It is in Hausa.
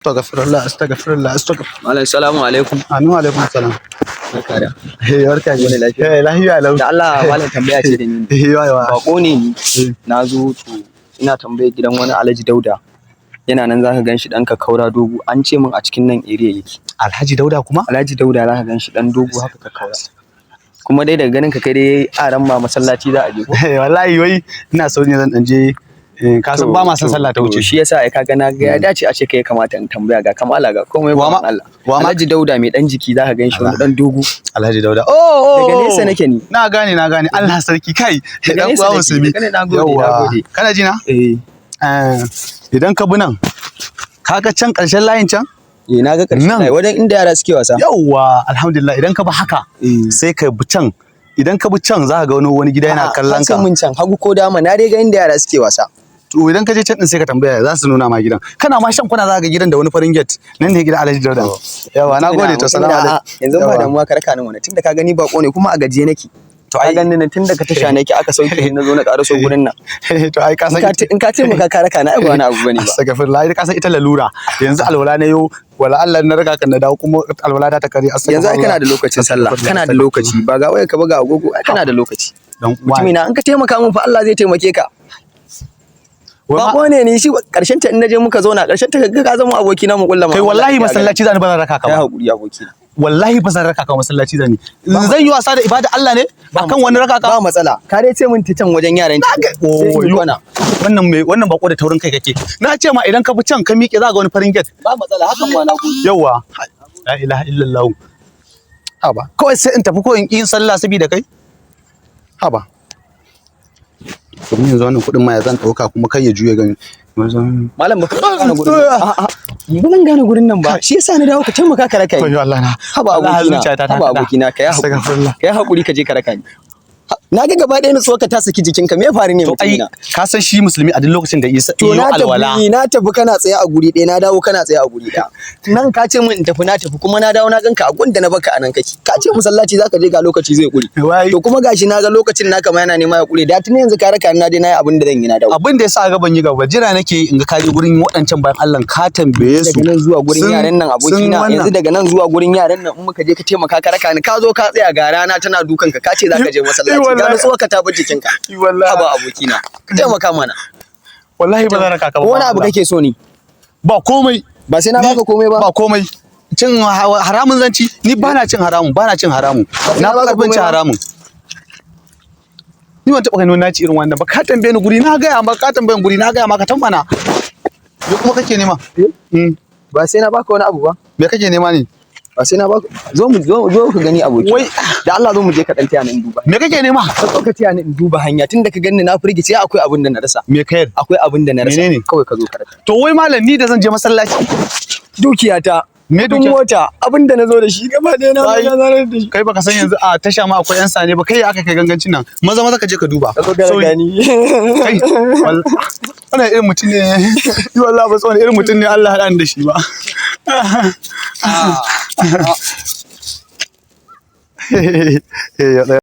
Astaghfirullah, astaghfirullah, astaghfirullah. Malam, salamu alaikum. Amin, wa alaikum salam. Barka da. Eh, barka Wani ne. lafiya? Eh, lafiya lau. Da Allah malam, tambaya ce da ni. Eh, yawa. Bako ne ni. Na zo to ina tambayar gidan wani Alhaji Dauda. Yana nan, zaka ganshi dan kakkaura dogo. An ce min a cikin nan area yake. Alhaji Dauda kuma? Alhaji Dauda, zaka ganshi dan dogo haka kakkaura. Kuma dai daga ganin ka kai dai aran ma masallaci za a je ko? Eh, wallahi wai ina so ne zan dan je ka san ba ma san sallah ta To, wuce. shi yasa ai kaga na ga ya dace a ce kai ya kamata in tambaya, ga kamala ga komai Wa ba Allah. wa ma- Alhaji Dauda mai dan jiki, zaka ganshi wani dan dogo. Alhaji Dauda. Oh, oh. Daga Oh. nesa nake ni. Na gane, na gane. Allah sarki kai. Daga Dan nesa uwa nake, musulmi. daga ne, na gode, na Yawwa. gode. Kana ji na? Eh. Eh, idan ka bi nan, kaga can ƙarshen layin can? Eh, na ga karshen Nan. layi, wajen inda yara suke wasa. Yawwa, alhamdulillah, idan ka bi haka Eh. sai ka bi can. Idan ka bi can za ka ga wani gida yana A'a, kallon ka ce ka. mun can hagu ko dama, na dai ga inda yara suke wasa. To, idan ka je can din sai ka tambaya, za su nuna ma gidan. Kana ma shan kwana za ka ga gidan da wani farin gate. Nan ne gidan Alhaji Dauda. Yawwa, na gode, to salamu alaikum. Yanzu ba Yawwa. damuwa, ka raka ni mana, tunda ka gani bako ne kuma a gajiye nake. To Ka ai gani nan tun daga tasha nake, aka sauke ni, na zo na ƙaraso gurin nan. To ai ka san In ka taimaka ka raka ni, ai ba wani abu bane ba. Astaghfirullah, ai ka san ita lalura. Yanzu alwala na yau, wala Allah na raka kan na dawo kuma alwala ta kare. Yanzu ai kana da lokacin sallah, kana da lokaci, ba ga wayar ka ba, ga agogo, ai kana da lokaci. Dan uwa. Mutumina, in ka taimaka min fa Allah zai taimake ka. Wai ma- Bako ne ni, shi karshen ta in naje muka zauna, karshen ta ka zama aboki na mu kulla Kai, wallahi masallaci zani, ba zan raka ka Kai ba. hakuri, aboki na. Wallahi ba zan raka ka, masallaci zani. Zan yi wasa da ibada Allah ne akan wani raka ka? Ba matsala. Ka dai ce min ta can wajen yaran ci. Sai in yi kwana. Wannan mai wannan bako da taurin kai kake. Na ce ma idan ka bi can ka miƙe, za ka ga wani farin gate. Ba matsala, hakan ma na gode. Yawwa. La ilaha illallah. Haba. Kawai sai in tafi ko in ƙi yin sallah saboda kai? Haba. Domin yanzu wannan kuɗin ma ya zan ɗauka kuma kai ya juya gani. Malam, ba ka gane gurin nan. A'a, ni ba zan gane gurin nan ba. Shi yasa na dawo ka taimaka ka raka ni. Wayyo Allah na. Haba Wallahi abokina, zuciyata ta haba kaɗa. abokina, ka yi hakuri. Astaghfirullah. Ka yi hakuri ka je ka raka ni. Na ga gaba ɗaya nutsuwarka ta saki jikinka, me ya faru ne, To ai mutumina? ka san shi musulmi a duk lokacin da isa To iyo na alwala. tafi, na tafi, kana tsaye a guri ɗaya, na dawo kana tsaye a guri ɗaya. Nan ka ce min in tafi, na tafi, kuma na dawo na ganka a gunda na baka a nan kake. Ka ce masallaci zaka je, ga lokaci zai ƙure. Wai To kuma gashi na ga lokacin naka ma yana nema ya ƙure. Da tuni yanzu ka raka ni, na je na yi abin da zan yi, na dawo. Abin da yasa ga ban yi gaba, jira nake in ga ka je gurin waɗancan bayan Allah ka tambaye su. Daga nan zuwa gurin yaran nan, sun abokina, wannan. yanzu daga nan zuwa gurin yaran nan, in muka je ka taimaka ka raka ni, ka zo ka tsaya, ga rana tana dukan ka, ka ce zaka je masallaci, ga Wallahi. nutsuwa ka ta bar jikinka. Wallahi. Haba abokina, ka taimaka mana. Wallahi ba zan raka ka ba. Ko wani abu Allah. kake so ne? Ba komai. Ba sai na baka komai ba. Ba komai. Cin haramun zan ci? Ni ba na cin haramun, ba na cin haramun. Sai Na na fi baka karfin komai cin ba? haramun. Ni ban taɓa ganin wani na ci irin wannan ba. Ka tambaye ni guri na gaya ma, ka tambaye ni guri na gaya ma, ka tambana. Me kuma kake nema? Ba sai na baka wani abu ba. Me kake nema ne? Ba sai na baka, zo mu zo, zo ka gani, aboki. Wai Da Allah zo mu je ka dan taya ni in duba. Me kake nema? Ka zo ka taya ni in duba hanya, tunda ka ganni na firgice, akwai abin da na rasa. Me kayar? Akwai abin da na rasa. Menene? Kawai ka zo ka rasa. To wai malam, ni da zan je masallaci. Dukiyata. Me Kudin dukiya? mota, abin da na zo da shi gaba ɗaya na Ai. zo na zarar da shi. Kai baka san yanzu a tasha ma akwai yan sane ba, kai ya aka kai gangancin nan. Maza maza ka je ka duba. Ka zo ka Sorry. raka ni. Kai, wannan irin mutum ne. Ni wallahi ba san wani irin mutum ne Allah haɗa ni da shi ba. Eh, ya tsaya.